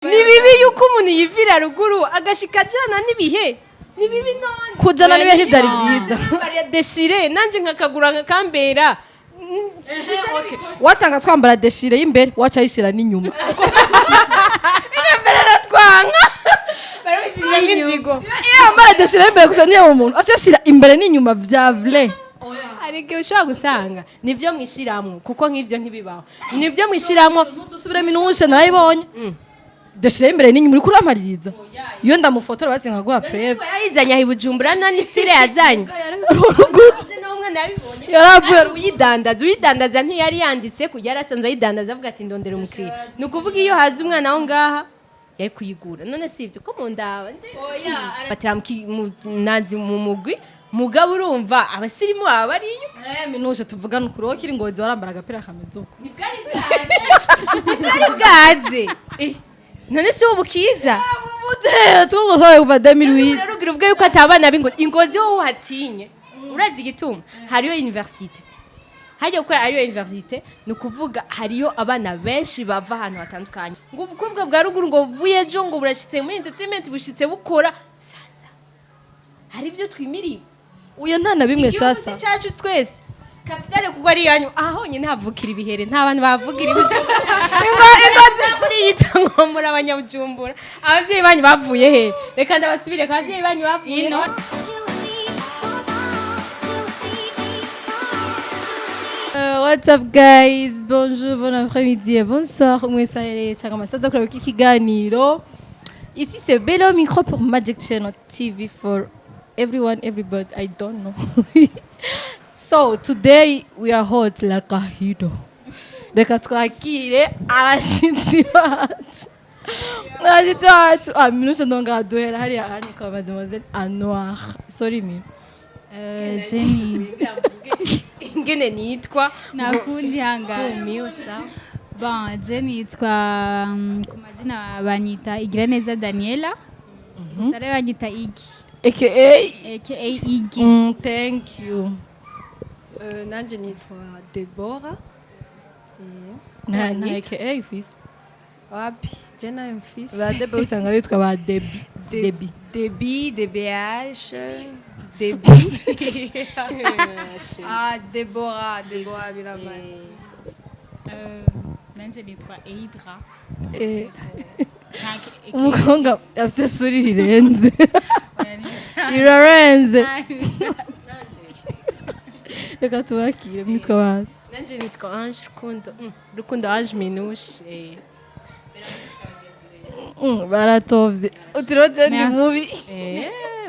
Ni bibi yuko umuntu yivira ruguru agashika ajana n'ibihe. Ni bibi none? Kujana n'ibihe ntivyari vyiza. Bariya déchiré, nanje nkakagura nkakambera. Wasanga twambara déchiré y'imbere, waca ayishira n'inyuma. Imbere aratwanka, barabishizemo inzigo. Iyo yambara déchiré y'imbere gusa, niyo umuntu aca ashira imbere n'inyuma vya vrai. Hari igihe ushobora gusanga nibyo mwishiramwo, kuko nk'ivyo ntibibaho, nibyo mwishiramwo. Dusubiremo inushe, narayibonye déchiré y'imbere n'inyuma. Uriko urampaririza iyo ndamufotora, basi nkaguha preuve. Yayizanye aho i Bujumbura, nani style yazanye? Ruguru. Nawe umwana yabibonye. Yaravuye. Uyidandaza ntiyari yanditse ko yari asanzwe ayidandaza, avuga ati: "Ndondera umukiriya." Ni ukuvuga iyo haza umwana aho ngaha yari kuyigura. None si ibyo ko mu ndaba batira nazi mu mugwi, mugabo urumva abasirimu baba bariyo. Minushe, tuvugane ukuri, wowe kiri Ngozi warambara agapira kameze uko? Ntibwari bwaze. None si ubu kiza? Muje twugo kuva 2008. Rero ugira uvuge yuko atabana b'Ingozi. Ingozi wowe uhatinye, urazi igituma? Hariyo université hajya gukora, hariyo université, ni ukuvuga hariyo abana benshi bava ahantu hatandukanye. Ngo ubukobwa bwa ruguru ngo buvuye ejo, ngo burashitse muri entertainment, bushitse bukora sasa, hari ibyo twimiriwe. Uyo nta na bimwe. Igihugu Sasa. si cyacu twese, capitale kuko ari iyanyu. Aha honyine havukira ibihere, nta bantu bavugira Ibujumbura. Ingozi muriyita ngo muri Abanyabujumbura, ababyeyi banyu bavuye he? Reka ndabasubire ko ababyeyi banyu bavuye Ino. he? What's up guys? Bonjour, bon après-midi et bonsoir. Mwese ahereye cyangwa amasaza kureba iki kiganiro. Ici c'est Bello Micro pour Magic Channel TV for everyone, everybody, I don't know. So today we are hot like a hero. Reka twakire abashitsi bacu. Abashitsi bacu. Ah, minushe ndonga duhera hariya hani kwa Mademoiselle Anoir. Sorry mi. Jenny. Ingene nitwa? Nakundi hangana. Tumiwe, sawa. Bon, Jenny yitwa ku mazina banyita Igiraneza Daniela, gusa rero banyita Igi. AKA AKA Igi. Thank you. Nanje nitwa Debora. Nta AKA ufise? Wapi, je nayo mfise. Ba Debe usanga bitwa ba Debi. Debi. Debi, DBH, Debi. Ah, Debora, Debora biramaze. Nanje nitwa Eidra. Nta Umukobwa afise suri rirenze, irarenze. Reka tubakire. Mwitwa bande? Nanje nitwa Ange Rukundo. Rukundo Ange Minouche. Baratovye utiro je ndi Merci. mubi.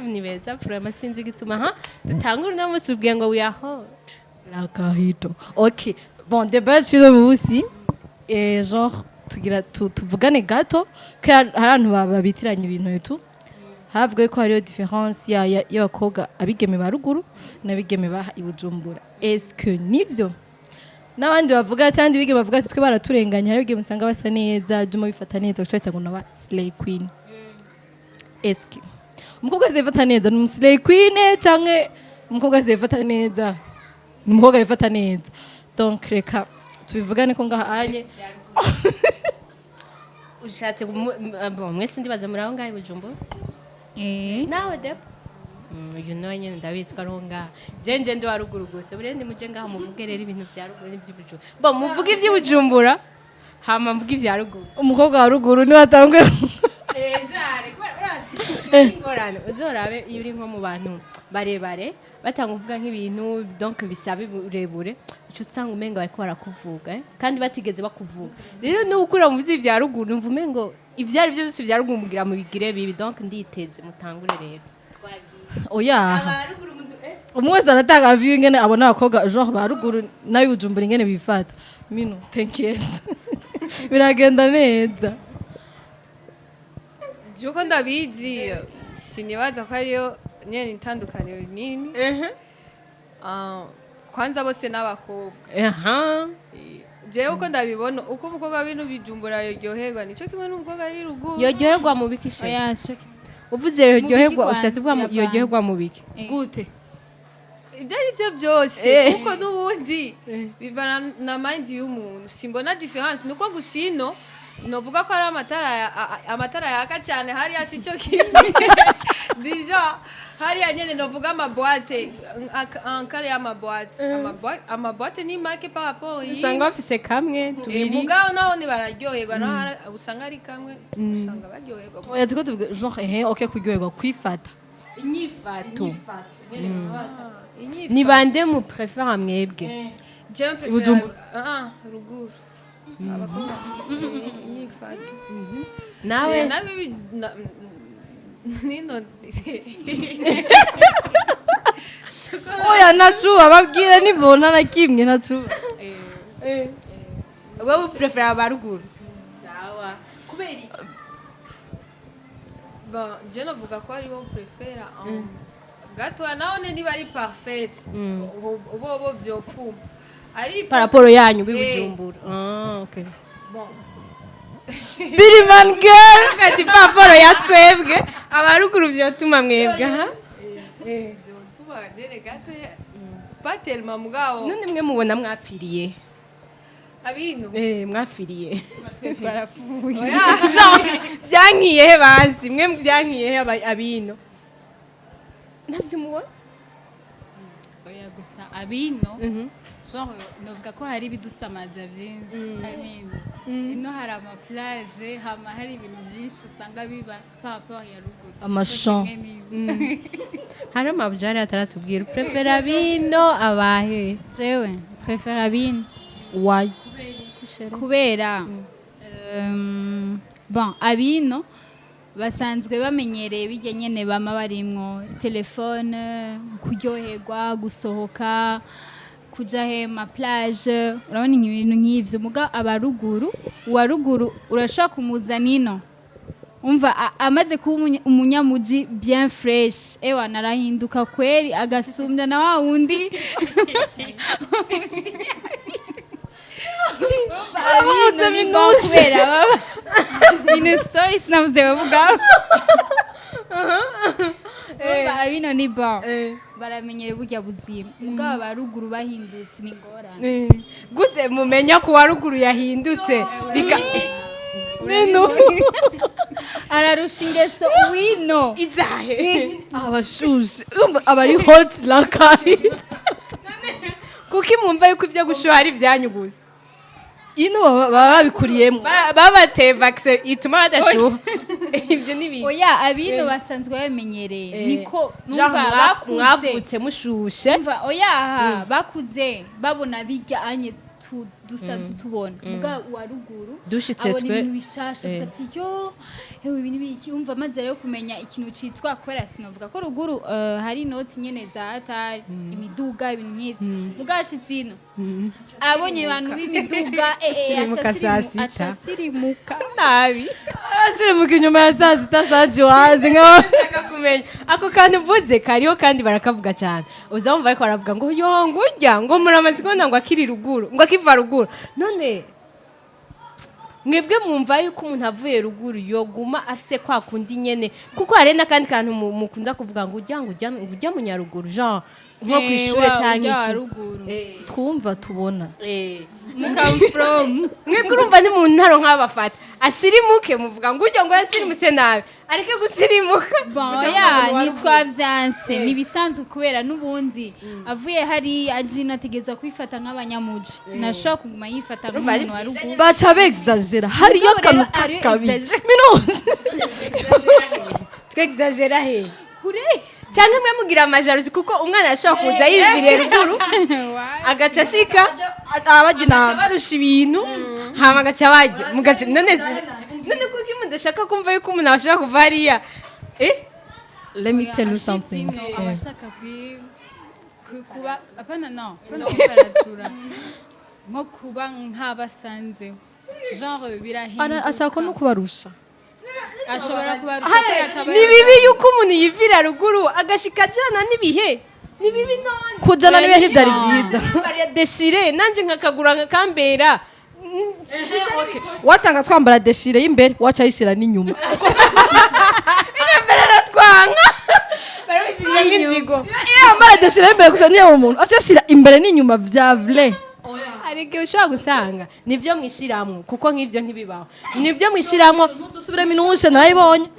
Ni beza vraiment, sinzi igituma ha dutangura uno munsi ubwiye ngo we are hot. Lakahito. Ok, bon, de base sur munsi et genre tugira tuvugane gato ko hari abantu babitiranya ibintu et havuga ko hariyo différence y'abakobwa, abigeme ba ruguru n'abigeme ba i Bujumbura. Est-ce que nivyo? N'abandi bavuga cyangwa ibigeme bavuga ati: "Twe baraturenganya." Hari abigeme usanga basa neza, juma bifata neza, guca bahita ngo naba slay queen. Est-ce que umukobwa wese yifata neza ni slay queen, canke umukobwa wese yifata neza ni umukobwa yifata neza? Donc reka tubivugane ko ngaha anye. Ushatse bon, mwese ndibaza muri aho ngaho i Bujumbura. Eh. Nawe Deb, uyu nawe nyine ndabizi ko ari aho ngaha. Je ndi wa ruguru gusa. Buriya ndi muje ngaho muvuge rero ibintu vya ruguru n'ivy'ibujumbura. Bon, muvuge ivy'ibujumbura, hama mvuge ivya ruguru. Umukobwa wa ruguru niwe atanguye. Ingorane uzorabe iyo uri nko mu bantu barebare, batanga uvuga nk'ibintu donc bisaba uburebure, uca usanga umenga bariko barakuvuga, eh? Kandi batigeze bakuvuga. Rero n'ubu ukura mu vya ruguru, numva umengo ivyo ari byo byose vya ruguru mugira mubigire bibi. Donc nditeze, mutangure rero. Oya. Abaruguru eh? Umwe wese aratanga view ingene abona abakobwa genre ba ruguru n'abibujumbura ingene bifata. Minu, t'inquiète, biragenda neza. Juko ndabizi, sinibaza ko ariyo nyene itandukaniro rinini. Ah, kwanza bose n'abakobwa. Jewe uko ndabibona, uko umukobwa w'ibintu bijumbura yoryoherwa nico kimwe n'umukobwa ari ruguru. Yoryoherwa mu biki she? Oya, sho. Uvuze yoryoherwa, Mu biki? ushatse kuvuga Kwanza, yoryoherwa mu biki? Gute? Ibyo ari byo byose, kuko n'ubundi bivana na mind y'umuntu. Simbona différence, nuko gusa ino Novuga ko ari amatara amatara yaka cyane hariya, si cyo kimwe. Déjà hariya nyene novuga ama boîtes, ankare y'ama boîtes, ama boîtes ni make par rapport Usanga bafise kamwe, tubiri. Mugabo naho ni bararyoherwa, naho usanga ari kamwe, usanga baryoherwa. Oya, turiko tuvuga genre ehe, okay, kuryoherwa, kwifata. Inyifato ni bande mu préfère mwebwe? Je préfère Bujumbura. Ah, ruguru abakobwa, inyifato. Nawe? Nabi nino. Oya, nacuba babwira nibona na kimwe nacuba. Wowe préfère abaruguru, sawa, kubera iki? Bon, je novuga ko aribo préfère gatoya, naho ne niba ari parfaite bo vyopfuma ari Par rapport yanyu b'ibujumbura. Ah, okay. Bon. Biriman girl. Ati par rapport ya twebwe abaruguru vyotuma mwebwe aha. Vyotuma nyene gatoya, pas tellement, mugabo. None mwe mubona mwapfiriye? Abino. Eh, mwapfiriye. Twe twarapfuye. Genre, byankiye he? Bazi mwe byankiye he? Abino ntabyo mubona? Oya, gusa abino, genre novuga ko hari ibidusamaza byinshi. I mean, ino hari ama plage, hama hari ibintu byinshi usanga biba par rapport ya ruguru. Ama champs. Hari amabjari ataratubwira préfère abino abahe. Jewe préfère abino. Why? Kubera bon, abino basanzwe bamenyereye bijya nyene, bama barimwo telefone, kuryoherwa, gusohoka, kuja he ma plage, urabona ibintu nk'ivyo. Muga abaruguru, uwa ruguru urashobora kumuzana ino, umva amaze kuba umunyamuji bien fresh, ewa narahinduka kweri, agasumbya na wa wundi. Aramutse. Abino ni bon. Minouche. Kubera baba ino, sorry, sinavuze bavuga. Urumva abino ni bon, baramenyere burya buzima, mugabo abaruguru bahindutse ni ingorane. Gute mumenya ko uwa ruguru yahindutse bika? Minu. Ararusha ingeso wino. Izahe? Abashushe. Urumva aba ari hot lakayi. Kuko mwumva yuko ibyo gushuha ari ibyanyu gusa. Ino baba babikuriyemo. Babateye vaccin ituma badashuha, ibyo ni ibintu. Oya, abino basanzwe babimenyereye, niko Genre numva bakuze. Mwavutse mushushe. Umva, oya, aha bakuze babona bijya anye dusanzwe tubona, muga uwa ruguru Dushitse abona ibintu bishasha, avuga ati: "Yo hewe, ibi ni biki?" Umva, maze rero kumenya ikintu citwa, kubera sinavuga ko ruguru hari inoti nyene za hatari, imiduga, ibintu nk'ivyo, muga ashitse ino abonye abantu b'imiduga, Asirimuka aca saa asirimu- sita. aca asirimuka Nabi. Asirimuka inyuma ya saa sita shaji wazi nka. Nshaka kumenya ako kantu uvuze kariho kandi barakavuga cyane. Uza wumva ariko baravuga ngo yo, ngo ujya ngo muramaze kubona ngo akiri ruguru, ngo akiva ruguru. None mwebwe mwumva yuko umuntu avuye ruguru yoguma afise kwa kundi nyene? Kuko hari n'akandi kantu mukunda kuvuga ngo ujya, ngo ujya, ngo ujya munyaruguru, genre nko ku ishure cyangwa iki. Ruguru. Twumva tubona. Come from. Mwebwe urumva ni mu ntaro nk'abafata asirimuke, muvuga ngo ujya ngo yasirimutse nabi, areke gusirimuka. Bon, oya, ntitwavyanse, ni ibisanzwe, kubera n'ubundi avuye hariya aje ino ategerezwa kwifata nk'abanyamuji, ntashobora kuguma yifata Urumva ari nk'umuntu wa ruguru. Baca begzagera, hariyo Mugabo akantu rero ariyo kakabi. exagera. Minouche. Twexagera he? Kure. Cyangwa mwe mugira ama jalousie, kuko umwana yashobora kuza yiviriye ruguru, agaca ashika abajya inama. Barusha ibintu, hama agaca bajya mugaca. None kuko mudashaka kumva yuko umuntu ashobora kuva hariya, eh? Let me tell you something. Ashitse ino abashaka kuba, apana, no, apana kwifaratura, nko kuba nk'abasanzeho, genre birahinduka. Ashaka no kubarusha. Ashobora kubarusha kubera akaba Ni bibi yuko umuntu yivira ruguru agashika ajana n'ibihe? Ni bibi none? Kujana n'ibihe ntivyari vyiza. Bariya déchiré, nanje nkakagura nkakambera. Wasanga twambara déchiré y'imbere, waca ayishira n'inyuma. Mbere aratwanka, barabishizemo inzigo. Iyo yambara déchiré y'imbere gusa, niyo umuntu aca ashira imbere n'inyuma vya vrai. Hari Hari igihe ushobora gusanga nibyo mwishiramwo, kuko nk'ivyo ntibibaho, nibyo mwishiramwo. Dusubiremo inushe, narayibonye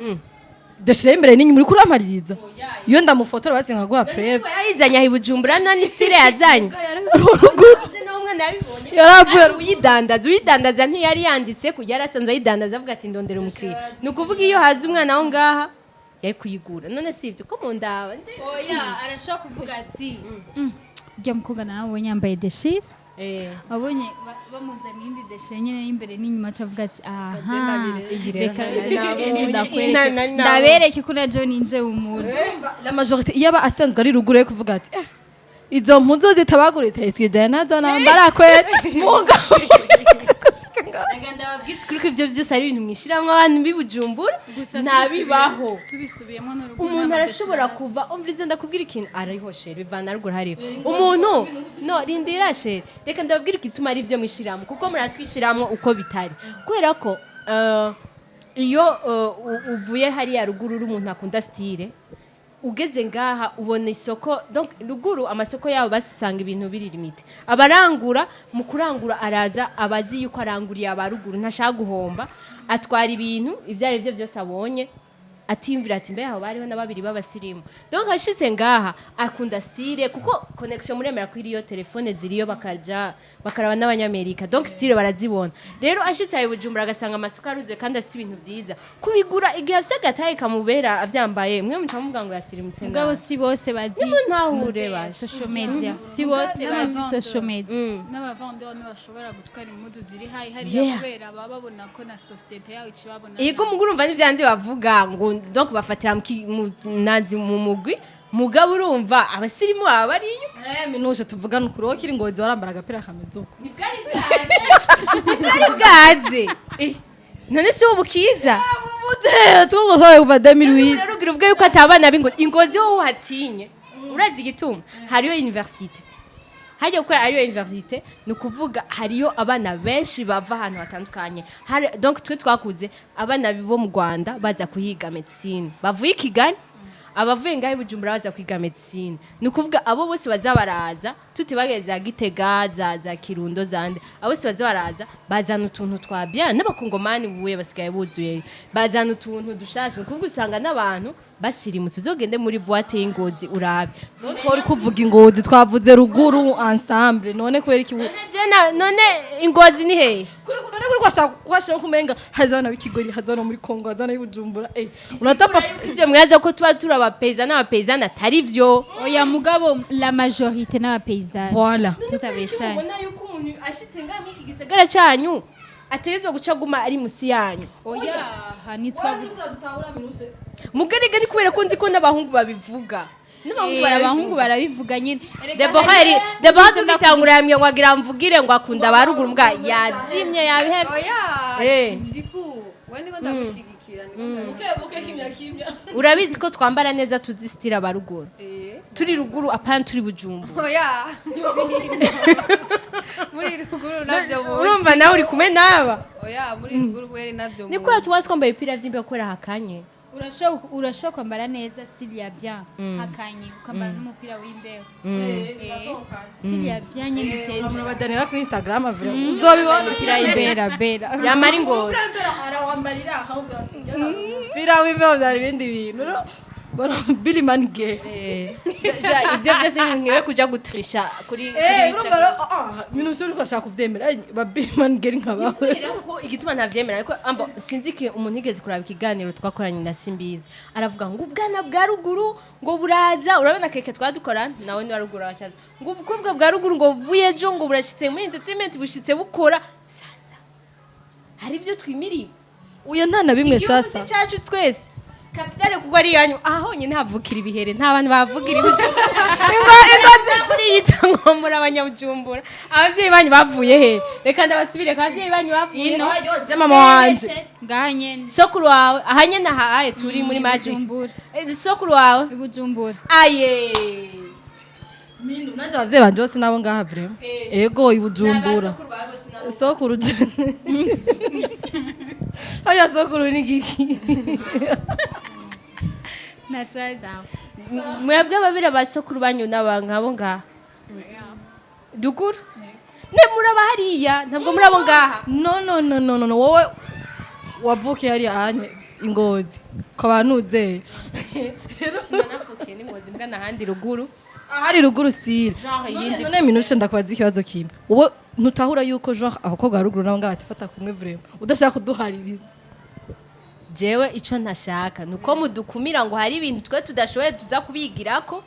déchiré imbere n'inyuma. Uriko uramaririza iyo ndamufotora basi nkaguha preuve. Yayizanye aho i Bujumbura, nani style yazanye? Ruguru. Nawe umwana yabibonye. Yaravuye. Uyidandaza ntiyari yanditse ko yari asanzwe ayidandaza, avuga ati: "Ndondera umukiriya." Ni ukuvuga iyo haza umwana aho ngaha yari kuyigura. None si ibyo ko mu ndaba? Oya, arashobora kuvuga ati: "Ujya mukobwa nawe yambaye déchiré." Abonye bamuzaniye indi déchiré nyine y'imbere n'inyuma, aca avuga ati: "Aha, reka nje ndakwereke, ndabereke ko na John ninje umuzi." La majorité, iyo aba asanzwe ari ruguru, yo kuvuga ati: "Eh, izo mpuzu zitabaguritse twijana nazo nambara kweri mugabo." Ndababwitse ukuri ko ivyo byose ari ibintu mwishiramwo abantu b'i Bujumbura, ntabibaho. Tubisubiyemo n'urugo. Umuntu arashobora kuva, umvirize, ndakubwira ikintu, ariho chéri, bivana ruguru. Hariho umuntu, no rindira chéri, reka ndababwira igituma ari ibyo mwishiramwo, kuko muratwishiramwo uko bitari, kubera ko iyo uvuye hariya ruguru uri umuntu akunda style, ugeze ngaha ubona isoko. Donc ruguru amasoko yabo basi usanga ibintu biri limité. Abarangura, mu kurangura araza abazi yuko aranguriye abaruguru, ntashaka guhomba, atwara ibintu ibyo ari byo byose abonye, atimvira ati: "Mbe aho bariho na babiri b'abasirimu?" Donc ashitse ngaha akunda style, kuko connexion muremera kuri iyo telefone ziriyo, bakaja bakaraba n'abanyamerika, donc style barazibona. Rero ashitse ayo Bujumbura agasanga amasoko aruzuye kandi afite ibintu vyiza kubigura, igihe afise agataye kamubera avyambaye, mwe muca muvuga ngo yasirimutse. Mugabo nabi. si bose bazi Nimuntahure basi. social media, si bose bazi social media. N'abavandeur ntibashobora gutwara impuzu ziri hayi hariya, kubera baba babona ko na société yawe ikibabona. Yego, muguru urumva n'ivyandi bavuga ngo donc bafatira mu nazi mu mugwi, mugabo urumva abasirimu baba bariyo. Eh, minushe, tuvugane ukuri, wowe kiri Ngozi warambara agapira kameze uko? Ntibwari bwaze. Eh, none si ubu kiza? Twugo kuva 2008. Rero ugira uvuge yuko atabana b'Ingozi. Ingozi wowe uhatinye, urazi igituma? Hariyo université hajya gukora, hariyo université, ni ukuvuga hariyo abana benshi bava ahantu hatandukanye. Donc twe twakuze abana bo mu Rwanda baza kuhiga médecine, bavuye i Kigali, abavuye ngaho i Bujumbura baza kwiga médecine. Ni ukuvuga abo bose baza baraza, tutibageze za Gitega, za Kirundo, zande, abo bose baza baraza bazana utuntu twa bien. N'abakongomani buye basigaye buzuye, bazana utuntu dushasha. Ni ukuvuga usanga n'abantu basirimutse. Uzogende muri boîte y'Ingozi urabe. Ko uri kuvuga Ingozi, twavuze ruguru ensemble. None kubera iki? None none Ingozi ni hehe? Kuri none kuri kwashaka kwashaka kumenga hazana b'Ikigori, hazana muri Kongo, hazana y'Ubujumbura, eh, uratapa. Ivyo mwaza ko tuba turi abapeza n'abapezana, atari vyo. Oya, mugabo la majorité n'abapaysannes. Voilà. Tutabeshanye. Ubona yuko umuntu ashitse ngaha muri iki gisagara cyanyu ategerezwa guca aguma ari musi yanyu. Oya, aha ntitwavuze. Mugarega ni kubera ko nzi ko n'abahungu babivuga, n'abahungu. Eh, abahungu barabivuga nyine. Erega. Deborah yari Deborah tugitangura yambwiye ngo agira mvugire ngo akunda abaruguru, mbwa yazimye, yabihevye. Oya. Eh. Ndiku we ndiko ndagushigikira, ndiko Buke buke, kimya kimya. Urabizi ko twambara neza, tuzisitira abaruguru. Eh. Turi ruguru, apana turi Bujumbura. Oya, muri ruguru navyo muzi. Urumva nawe uri kumwe n'aba. Oya, muri ruguru kweri navyo. Ni kubera tuba twambaye ibipira vy'imbeho, kubera hakanye. Urashobora kwambara neza s'il y a bien hakanye, ukambara n'umupira w'imbeho s'il y a bien nyine uteze. Murabadanira kuri Instagram, vra uzobibona. Umupira w'imbera bera. Yamara Ingozi. Arawambarira akawubwira ati: "Umupira w'imbeho byari ibindi bintu." Bona Billy Man Gay. Ivyo byose nkiwe kuja gutrisha kuri Eh, urumva Instagram. rero, minushe uriko ashaka kuvyemera, ba Billy Man Gay nkabawe. Kubera ko igituma ntavyemera, ariko ambo sinzi ko umuntu yigeze kuraba ikiganiro twakoranye na Simbizi, aravuga ngo ubwana bwa ruguru ngo buraza, urabona keke twadukora nawe ni wa ruguru, arashaza ngo ubukobwa bwa ruguru ngo buvuye ejo ngo burashitse muri entertainment, bushitse bukora sasa hari ibyo twimiriye. Uyo nta na bimwe. Igihugu Sasa si cyacu twese, capitale kuko ari iyanyu, aha honyine havukira ibihere, nta bantu bavugira Ibujumbura. Ingozi muriyita ngo muri abanyabujumbura, ababyeyi banyu bavuye he? Reka ndabasubire ko ababyeyi banyu bavuye Ino. Je mama wanje. Ngaha nyene. Sokuru wawe aha nyene, aha aye turi muri Magic. Bujumbura. Eh, sokuru wawe? I Bujumbura. Aye. Minu nanje abavyeyi banje bose nabo ngaha, vraiment, ego, i Bujumbura. Sokuru je, oya, sokuru ni giki? Ntacazi. Mwebwe babiri, abasokuru banyu n'aba nkabo ngaha ruguru. Ne muraba hariya, ntabwo murabo ngaha. No, no, no, no, no, no, wowe wavukiye hariya anye Ingozi ko bantuze. Sinanavukiye n'Ingozi mbwa nahandi ruguru. Ahari ruguru style. Genre yindi. None Minushe, ndakubaza ikibazo kimwe: wowe ntutahura yuko genre abakobwa ba ruguru nabo ngaha batifata kumwe, vraiment udashaka kuduhaririza? Jewe ico ntashaka nuko mudukumira ngo hari ibintu twe tudashoboye tuza kubigirako.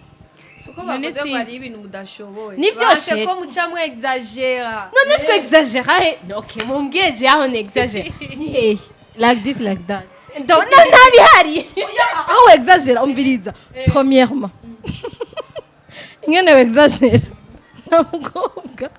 Suko None bavuze si ko hari ivyo. ibintu mudashoboye. Nivyo, Banse chérie. ko muca mu exagera. None twe exagera he? Okay, mumbwire je aho n'exagera ni hehe? Like this, like that. Ndabona ntabihari. Aho exagera, umviriza, premièrement ingene exagera, nta mukobwa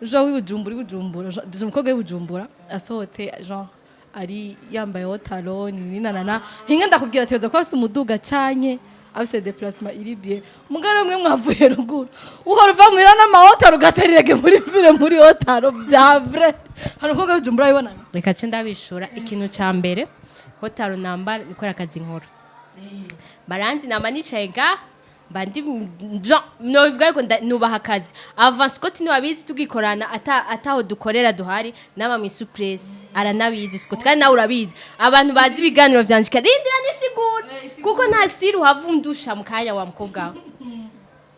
genre w'iBujumbura, iBujumbura genre umukobwa w'iBujumbura asohotse genre ari yambaye haut talon ni nanana hinga, ndakubwira ati ko afise umuduga canye afise déplacement iri bien. Mugabo umwe mwavuye ruguru, uhora uva muhira n'ama haut talon, ugaterirege muri ville muri haut talon vya vrai. Hari umukobwa w'iBujumbura wibonana? Reka ce ndabishura. Ikintu ca mbere, haut talon nambara nikora akazi nkora, baranzi nama nicaye nga mba ndi genre nobivuga, ariko nubaha akazi. Avant Scott niwabizi tugikorana, ata ataho dukorera duhari, nama mu souplesse aranabizi Scott, kandi nawe urabizi, abantu bazi ibiganiro vyanje. Rindira nisigura, kuko nta style uhavundusha mu kanya wa mukobwa we.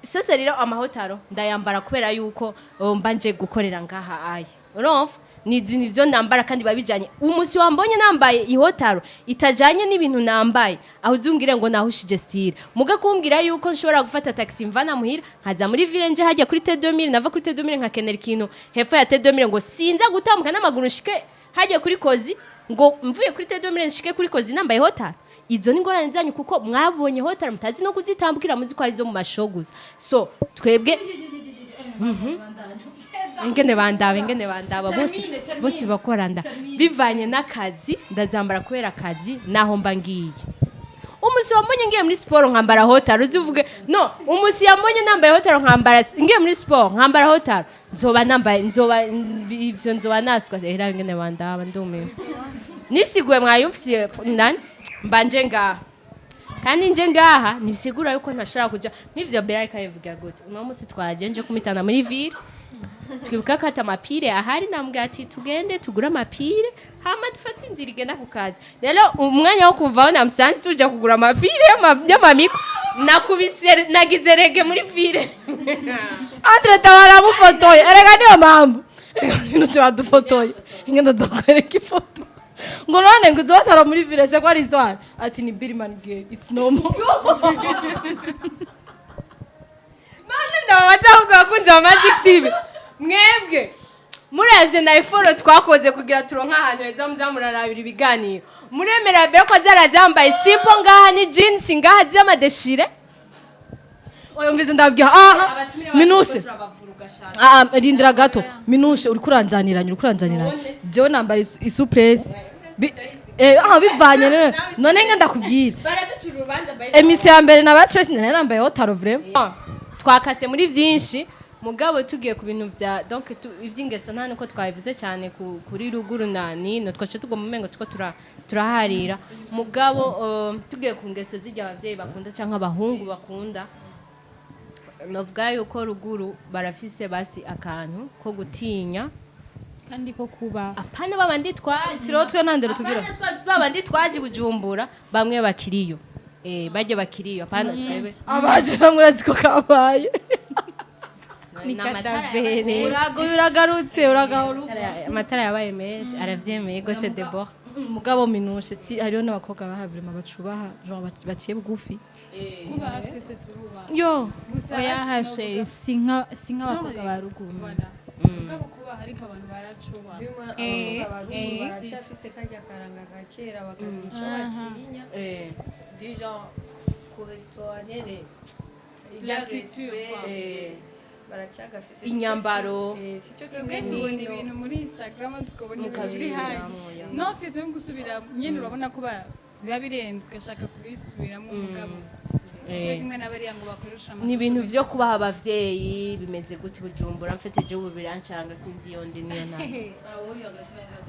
Sasa rero ama haut talon ndayambara kubera yuko mba nje gukorera ngaha aya, urumva ni nivyo nambara kandi babijanye. Umunsi wambonye nambaye i haut talon itajanye n'ibintu nambaye, aho uzumbwire ngo nahushije style. Muga kumbwira yuko nshobora gufata taxi mvana muhira nkaza muri ville, nje hajya kuri T2000, nava kuri T2000 nkakenera ikintu hepfo ya T2000, ngo sinza gutambuka n'amaguru nshike hajya kuri Kozi, ngo mvuye kuri T2000 nshike kuri Kozi nambaye haut talon, izo ni ingorane zanyu, kuko mwabonye haut talon mutazi no kuzitambukira, muzi ko ari zo mu masho gusa. So twebwe ingene bandaba, ingene bandaba bose bose bakoranda bivanye n'akazi, ndazambara kubera akazi naho mba ngiye. Umusi wambonye ngiye muri siporo nkambara haut talon, uzivuge no umusi yambonye nambaye haut talon, nkambara ngiye muri siporo nkambara haut talon, nzoba nambaye, nzoba ivyo nzoba naswa era. Ingene bandaba ndumiwe, nisiguye mwayumvisiye nani mbanje ngaha, kandi nje ngaha ntibisigura yuko ntashobora kuja nk'ivyo. Bera ikabivuga gute? Uno munsi twagiye nje kumitana muri ville, twibuka ko ata amapire ahari, nambwira ati tugende tugure amapire hama dufate inzira igenda ku kazi. Rero umwanya wo kuvaho namusanze tuja kugura amapire y'amamiko, nakubise nagize rege muri ville. Entre baramufotoye erega, niyo mpamvu ibintu badufotoye ingendo zokwereka ifoto ngo none ngo uzobatara muri ville, c'est quoi l'histoire? Ati ni Birman girl, it's normal. None ndababaza ahubwo, abakunzi ba Magic TV, mwebwe muravye na effort twakoze kugira turonke ahantu heza muza murarabira ibiganiro, muremera mbere ko azaraza yambaye simple ngaha ni jeans ngaha z'ama déchiré? Oya, mvize ndabwira aha Minushe. Ah, rindira gato Minushe, uriko uranjaniranya, uriko uranjaniranya. Jewe nambara i souplesse bivanye none nge ndakubwira. Baraducira urubanza. Émission ya mbere na Tracy nari nambaye haut talon vraiment. Twakase muri byinshi, mugabo tugiye ku bintu bya donc ivy'ingeso nta nuko twabivuze cyane kuri ruguru na nino twace tugomba umengo tuko turaharira. Mugabo tugiye ku ngeso zijya abavyeyi bakunda cyangwa abahungu bakunda, navuga yuko ruguru barafise basi akantu ko gutinya kandi ko kuba apana babandi twaje. Tiro twe nandero tugira. Apana babandi twaje Bujumbura, bamwe bakiriyo bajye bakiriyo, apana twebwe. Abaje namwe urazi ko kabaye. Ni amatara yabaye. Uragoye, uragarutse, uragahora. Amatara yabaye menshi, aravyemeye gose Debora. Mugabo Minushe, si hariho n'abakobwa baha vraiment bacubaha, genre baciye bugufi. Kubaha twese turubaha. Yo. Gusa Oya hashe, si nk'abakobwa ba ruguru. Voilà. Mugabo kubaha, ariko abantu baracubaha. Abakobwa ba ruguru baracyafise karya karanga ka kera, bakagira ico batinya du genre ku restaurant nyene. La culture, quoi. Baracyagafise. Inyambaro. Sico Twebwe kimwe tubona n'ino. ibintu muri Instagram, tukabona ibintu biri hayi. Mukabisubiramwo, ya. No twese no gusubira nyine, urabona ko biba birenze ugashaka kubisubiramo, umugabo sico kimwe n'abariya ngo bakoresha ama Ni ibintu social vyo kubaha abavyeyi bimeze gute Bujumbura? Mfite je ubu birancanga, sinzi iyo ndi niyo nta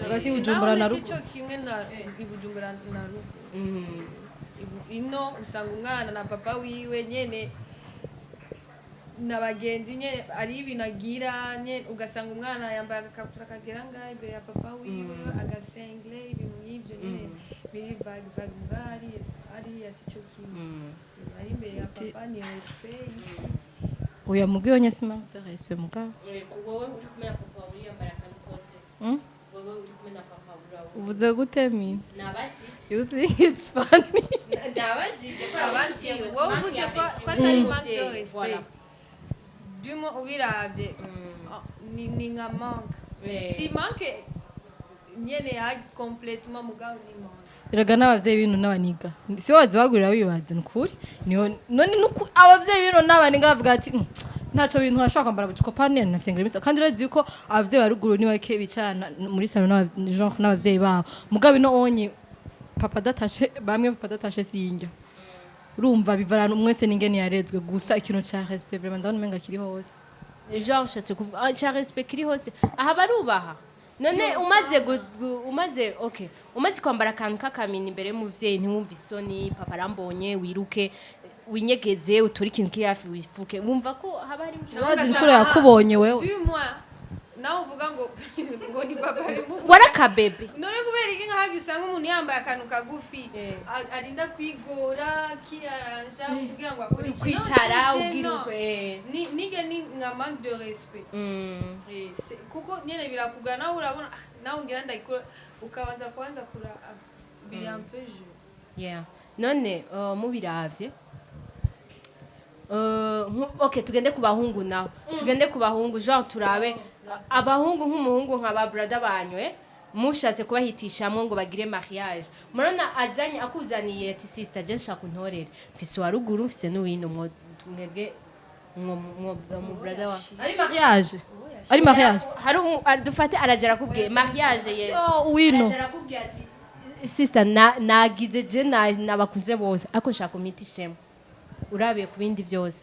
Hagati y'Ubujumbura na Naho ruguru. sico kimwe na iBujumbura na ruguru. Ino usanga umwana na papa wiwe nyene. Na bagenzi nyene ari ibintu agira nyene, ugasanga umwana yambaye agakabutura kagera ngaha imbere ya papa wiwe, agasengle, ibintu nk'ibyo nyene biri vague vague. Mbwa hariya sico kimwe, ari imbere ya papa ni respect. Oya, mubwiyo nye si manque de respect mugabo. Wowe uri kumwe na papa uriyambara akantu kose? Mm? Wowe uri kumwe na papa Uvuze gute mina? Nabajije. You think it's funny? Nabajije ko Abandi wowe uvuze ko atari manque de respect, byumo ubiravye, ah, ni nka manque, si manque nyene ya complètement, mugabo ni manque. Erega n'abavyeyi bino n'abaniga si bo bazibagurira, wibaza ni ukuri niho none nuku abavyeyi bino n'abaniga bavuga ati: Ntaco bintu ashobora kwambara bucikopane na sengera imitsi." Kandi urazi yuko abavyeyi ba ruguru ni bake bicarana muri salon genre n'abavyeyi babo, mugabo ino onye papa datashe, bamwe papa datashe sinjya. Urumva bivarana umwese n'ingene yarezwe. Gusa ikintu ca respect vraiment ndabona umenga kiri hose. Genre ushatse kuvuga cya respect kiri hose aha, barubaha. None umaze umaze, okay, umaze kwambara akantu k'akamini imbere y'umuvyeyi, ntiwumve isoni, papa arambonye, wiruke winyegeze, utore ikintu kiri hafi wifuke, wumva ko haba harimo Urazi inshuro yakubonye wewe? Du moins nawe uvuga ngo ni papa bimugu. Warakabebe. None kubera iki nkaho usanga umuntu yambaye akantu kagufi, arinda kwigora kiyaranja kugira ngo akore iki? Kwicara. Non, c'est Ubwira gênant. uko. Nige ni nka manque de respect. Kuko nyene birakugora nawe urabona, nawe ngira ndayikora, ukabanza kwanza kura, biri un peu jeu. Yeah. None mubiravye, okay, tugende ku bahungu naho, tugende ku bahungu, genre turabe abahungu, nk'umuhungu nka ba brother banyu, mushatse kubahitishamwo ngo bagire mariage, murabona azanye akuzaniye ati: "Sister, je nshaka untorere, mfise uwa ruguru, mfise n'uwino." Mwebwe mwo mu brother wa Ari mariage, ari mariage. Hari dufate aragera akubwiye mariage, yes. Oh, uwino. Aragera akubwiye ati: "Sister, nagize je nabakunze bose, ariko nshaka umpitishemo, urabiye ku bindi byose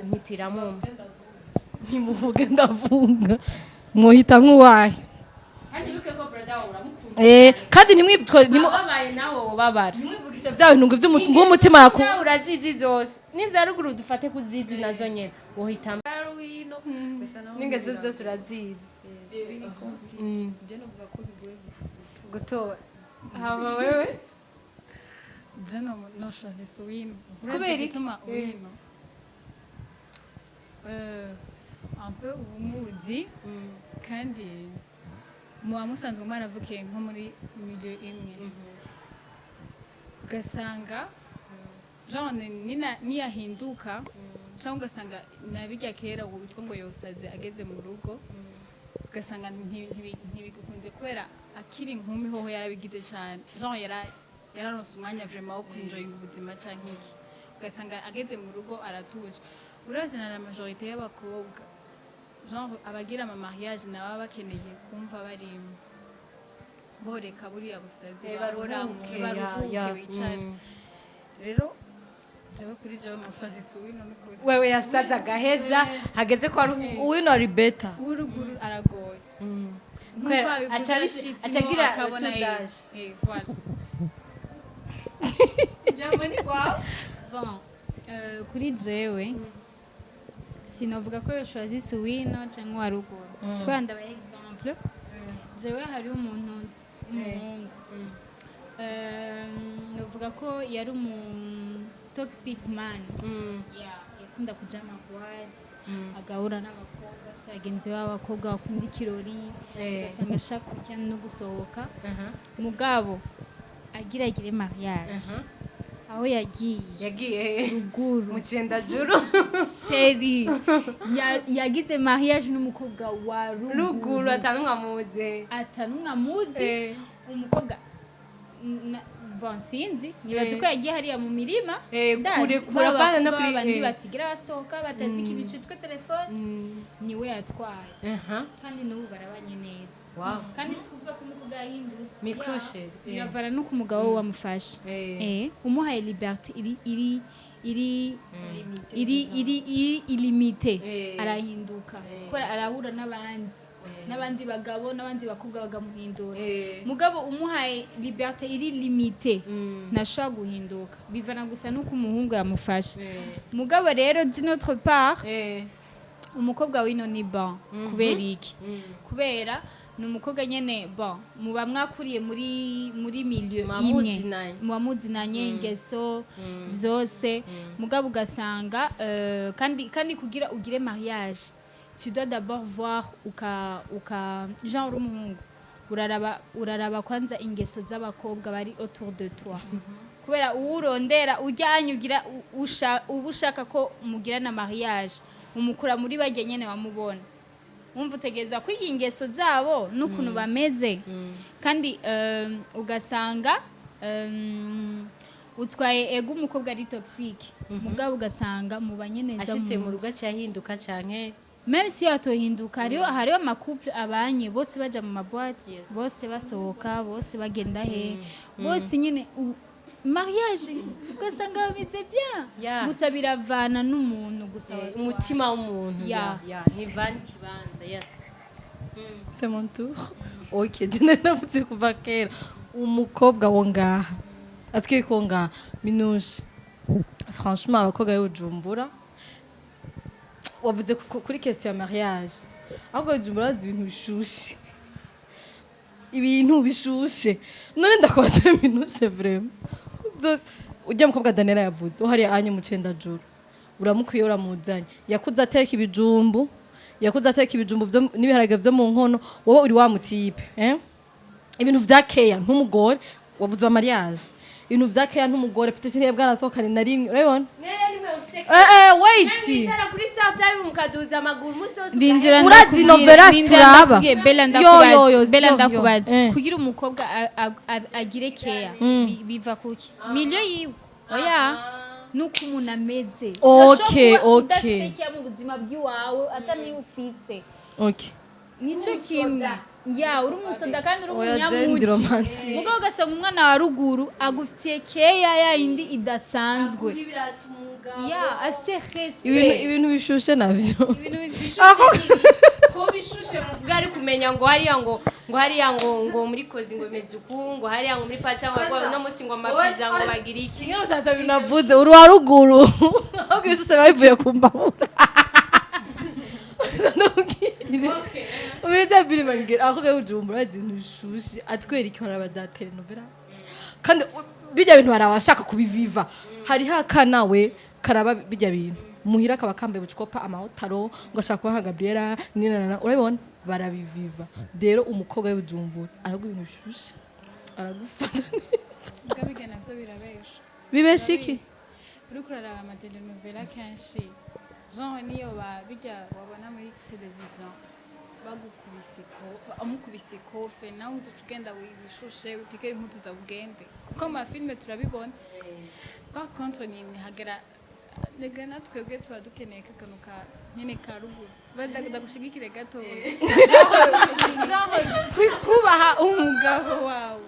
mpitiramo umwe." Ntimuvuge, ndavuga mwohitamwo uwahe? Kandi wibuke ko brother wawe uramukunda. Kandi ntimwitwa Wababaye nawe ubabara. Ntimwivugishe bya bintu ngo ng'umutima yaku Nawe urazizi zose n'inza ruguru, dufate kuzizi nazo nyene, wohitamo? Wino gusa naho. N'ingeso zose urazizi. Je novuga ko bigoye Gutora. Hama wewe? Je no choisisse wino. Kubera iki? Igituma wino, un peu ubumuzi, kandi muba musanzwe mwaravukiye nko muri milieu imwe, ugasanga genre niyahinduka cyangwa ugasanga nabijya kera ubu witwa ngo yosaze, ageze mu rugo ugasanga ntibigukunze kubera akiri inkumi hoho yarabigize cyane, genre yararonse umwanya vraiment wo kwinjoyinga ubuzima canke iki, ugasanga ageze mu rugo aratuje. Uravye na la majorité y'abakobwa, genre abagira ama mariage nabo baba bakeneye kumva bari boreka buriya busazi bahoramo, baruhuke, baruhuke, ya. wicare. Rero jewe, kuri jewe mufasisi wino n'ukuri. Wewe yasaze agaheza hageze ko aruhuka. Uwino ari better. W'uruguru aragoye. Nk'uko Kubera wabivuze, ashitsemo acagira akabona utudaje. Voilà. Ijambo ni rwawe. Bon, kuri jewe sinovuga ko yochoisisse uwino canke uwa ruguru, kubera ndabaha exemple: jewe hari umuntu nzi w'umuhungu, novuga ko yari umu toxic man. Yeah, yakunda kuja amaboîtes, agahura n'abakobwa, se bagenzi b'abakobwa bakunda ikirori, ugasanga ashaka kurya no gusohoka. Mugabo agira agire mariage, aho yagiye Yagiye ruguru. Mu Cendajuru. Chéri, yagize mariage n'umukobwa wa ruguru. Ruguru atanumwe amuzi. Atanumwe amuzi. Umukobwa bon, sinzi, nibaza ko yagiye hariya mu mirima. Ndazi, Kure kure, ba apana no bakobwa kuri babandi batigira basohoka, batazi ikintu citwa telefone, niwe yatwaye. Kandi n'ubu barabanye neza. Kandi si kuvuga ko umukobwa yahindutse. Micro Ya, chéri. biravana n'uko umugabo we wamufashe. Umuhaye liberté iri iri iri illimitée, arahinduka kubera arahura n'abandi. N'abandi bagabo n'abandi bakobwa bagamuhindura. Mugabo umuhaye liberté iri limitée, ntashobora guhinduka, bivana gusa n'uko umuhungu yamufashe. Mugabo rero, d'une autre part, umukobwa wino ni bon. Kubera iki? Kubera ni umukobwa nyene, bon, muba mwakuriye muri milieu Muba imwe, muzinanye. Muba muzinanye ingeso byose. Mugabo ugasanga kandi kugira ugire mariage, tu dois d'abord voir uka genre uri umuhungu, uraraba kwanza ingeso z'abakobwa bari autour de toi, kubera uwurondera ujyanye ugira uba ushaka ko mugirana mariage, umukura muri barya nyene wamubona. Wumva utegerezwa kwiga ingeso zabo n'ukuntu bameze. Kandi ugasanga utwaye ego umukobwa ari toxique, mugabo ugasanga mubanye neza Ashitse mu nzu. rugo acahinduka canke? Même si atohinduka, hariho ama couple abanye bose baja mu ma boîtes, bose basohoka, bose bagenda he, bose nyine mariage ugasanga bameze bien. Gusa biravana n'umuntu gusa watwaye. Umutima w'umuntu. Ya, ntivana ikibanza, yes. C'est mon tour. Ok, je navuze kuva kera. Umukobwa wo ngaha. Atwiye ko ngaha. Minouche. Franchement, abakobwa y'Ubujumbura wavuze kuri question ya mariage. Ahubwo Bujumbura bazi ibintu bishushe. Ibintu bishushe. None ndakubaza, Minouche, vraiment. Ujya mukobwa Daniela yavuze, uhari anye mu Cendajuru. Uramukwiye, uramuzanye. Yakuze ateka ibijumbu. Yakuze ateka ibijumbu n'ibiharage vyo mu nkono. Wowe uri wa mutipe, eh? Ibintu vya keya ntumugore, wavuze wa mariage. Ibintu vya keya ntumugore, peut-être niyo bwarasohokane na rimwe, urabibona? Wait. Mwicara kuri Star Time mukaduza amaguru umunsi wose. Ndindira. Urazi Ndakubwire, novelas ndindira. turaba. Ndakubwiye, Bella. Yo, Ndakubaza. yo, yo, Bella, yo, yo. ndakubaza. Kugira umukobwa agire keya, biva kuki? Milieu yiwe? Oya, nuko umuntu ameze. Urashobora kuba udafise keya mu buzima bw'iwawe, ata niyo ufise. Nico kimwe ya uri umusoda kandi uri Oya, je ndi umunyamuji, romantique. mugabo ugasanga umwana wa ruguru agufitiye keya ya yindi idasanzwe, ya afise respect. Ibintu bishushe navyo. Ibintu bishushe. Ko bishushe muvuga, ari kumenya ngo hariya ngo hariya ngo muri kozi ngo bimeze uku, ngo hariya ngo muri paca ngo no munsi ngo amapiza ngo bagira iki. Kimwe mushatse binavuze uri wa ruguru, ahubwo ibishushe biba bivuye ku mbabura. Ubwize biri bangira aho Bujumbura bazi ibintu bishushe, atwereka baraba za telenovela kandi bijya bintu barabashaka kubiviva. Hariho akana we karaba bijya bintu muhira, kaba kambaye bucikopa amahotaro ngo ashaka kuba nka Gabriela ninana, urabibona barabiviva. Rero umukobwa w'Ibujumbura araguha ibintu bishushe, aragufata neza. Mbwa bijya navyo birabesha. Bibesha iki? Uriko uraraba ama telenovela kenshi, genre niyo ba bijya wabona muri televiziyo, bagukubise ko amukubise ikofe, nawe uzoca ugenda wishushe, utekere impuzu zawe ugende, kuko mu ma films turabibona. Par contre ni hagera rega natwebwe tuba dukeneye kakantu ka nyene ka ruguru. Ndagushigikire gatoya, genre kubaha umugabo wawe.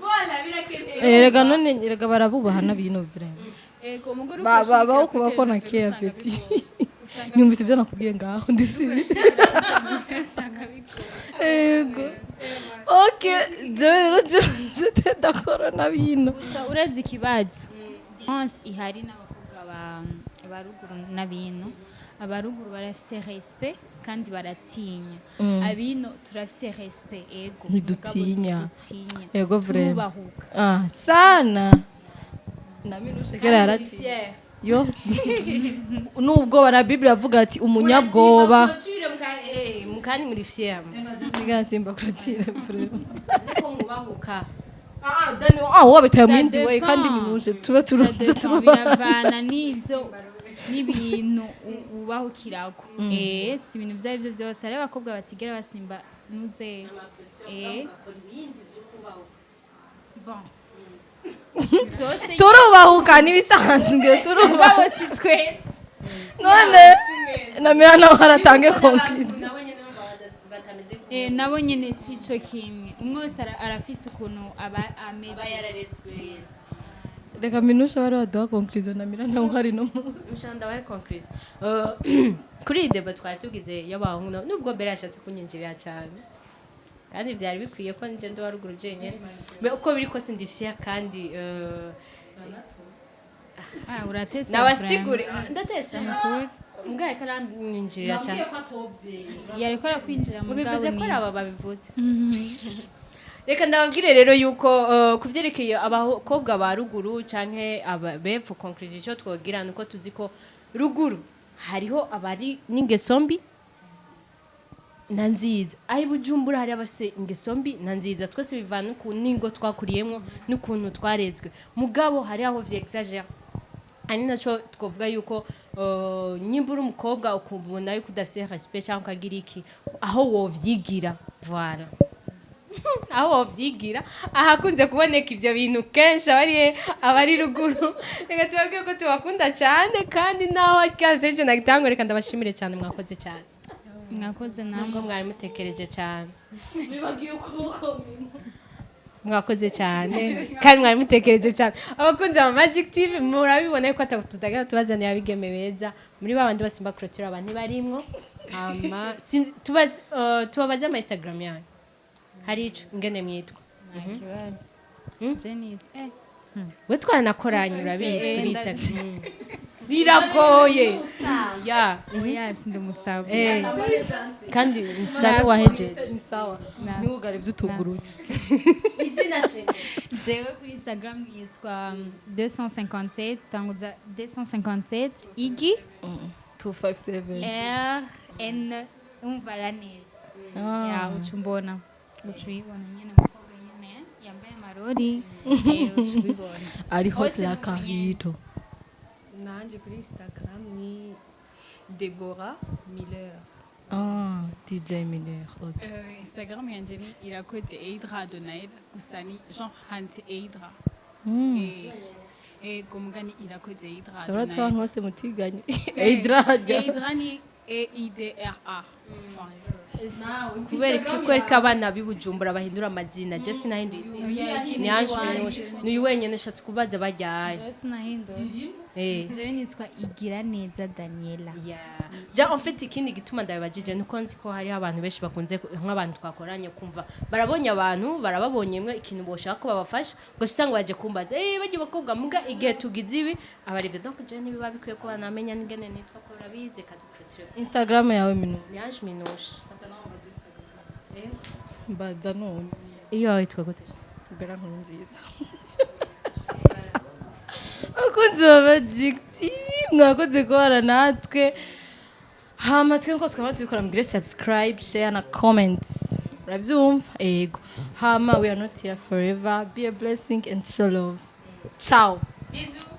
Erega none erega barabubaha n'abino vraiment. Ego, umugore Baho ukoshigikira kuba kuri ko na telenovela care usanga petit. bigoye. Usanga Nyumvise ibyo nakubwiye ngaho ndisubire. Usanga bigoye. Ego, ok, jewe rero j'étais d'accord na bino. Gusa urazi ikibazo différence ihari n'abakobwa ba ruguru n'abino? Abaruguru barafise respect kandi baratinya. Abino turafise respect, ego, Ntidutinya. mugabo ntidutinya. Ego, vraiment. Turubahuka. Ah, sana na Minouche kera yarati yo nubwoba na Bible avuga ati umunyabwoba. Mukandi muri fier. Siga simba clôture vraiment. Ariko mubahuka. Ah, Dani, ah, wabitaye mu Ça yindi way kandi dépend. Minouche tuba Ça turuze dépend, turuba. biravana n'ivyo n'ibintu ubahukirako. Si ibintu ibyo aribyo byose. Hariho abakobwa batigera basimba nuze bon byose. Turubahuka n'ibisanzwe, turubahuka. Mugabo si twese. None namira nawe haratange conclusion. Nabo nyene si ico kimwe. Umwe wese arafise ukuntu aba ameze. Reka Minouche bari baduha conclusion, namira nawe hari no munsi. Mushanda wa conclusion. Kuri iyi débat twari tugize y'abahungu, nubwo mbere yashatse kunyinjirira cyane. Kandi byari bikwiye ko nje ndi wa ruguru jenyine. Mais uko biri kose ndi fier kandi Ah, uratesa. Nabasigure, ndatesa. Nukuri. Mbwa ariko aranyinjirira cyane. Ko atovye. Yariko arakwinjira mu Ubivuze ko ari aba bwabo. Babivuze. Reka ndababwire rero yuko ku byerekeye abakobwa ba ruguru canke aba bepfo, conclusion icyo twogira nuko tuzi ko ruguru hariho abari n'ingeso mbi na nziza, aho i Bujumbura hari abafise ingeso mbi na nziza. Twese bivana n'ingo twakuriyemwo n'ukuntu twarezwe, mugabo hari aho vyexagère, ari naco twovuga yuko nyimba uri umukobwa ukubona yuko udafise respect cyangwa ukagira iki, aho wovyigira, voilà, aho wovyigira ahakunze kuboneka ivyo bintu kenshi abari ruguru. Reka tubabwire ko tubakunda cyane, kandi naho kandi nagitangwa, reka ndabashimire cyane, mwakoze cyane. Mwakoze Nubwo namwe. mwari mutekereje cyane. Bibagiye ukuboko. Mwakoze cyane kandi mwari mutekereje cyane. Abakunzi ba Magic TV, murabibona yuko tutagira tubazanira abigeme beza muri ba bandi basimba clôture, abantu barimwo hama sinzi tuba tubabaze ama Instagram yanyu, hari ico ingene mwitwa. Nta kibazo. Jenny We twaranakoranye, urabizi, Eh, kuri ndazi. Instagram biragoye ya. Oya, sindi umustar. Kandi nsa n'uwahejeje. Ni sawa, ntiwugare ibyo utuguruye. Izina shenge? Jewe kuri Instagram yitwa 257, tanguza 257 igi 257. R N, umva neza ya, uca umbona, uca uyibona nyene, umukobwa nyene yambaye amarori, uca ubibona. Ari hot. Hose La ni uko nyene. Carito. Nanje kuri Instagram ni Deborah Miller. Ah, DJ Miller, ok. Instagram yanje ni Irakoze Eidra Adonael, gusa ni genre handitse Eidra. Ego, muga ni Irakoze Eidra Shobora Adonael. abantu bose mutiganye Eidraja. Eidra ni Eidra. Kubera iki? Kwereka abana b'i Bujumbura bahindura amazina. Je sinahinduye izina, ni Ange Minouche, ni uyu wenyine ashatse kubaza bajyaye. Jewe sinahindura. Jewe nitwa Igira Neza Daniela. Yeah. Ja, en fait ikindi gituma ndabibajije nuko nzi ko hariho abantu benshi bakunze nk'abantu twakoranye kumva barabonye abantu barababonye mwe ikintu boshaka ko babafasha, ngo usanga baje kumbaza bagiye bakobwa, muga igihe tugize ibi abarivyo, donc je ntibiba bikwiye ko banamenya n'ingene nitwa, ko urabizi kaduclôture. Instagram yawe, Minu? Ni Ange Minouche. Mbaza none. Iyo wawe witwa gute? Bera nkuru nziza. Abakunzi ba Magic TV, mwakoze kubana natwe. Hama twe nkuko twaba tubikora, mugire subscribe, share na comments, urabyumva, ego. Hama we are not here forever. Be a blessing and show love. Ciao. Bisous.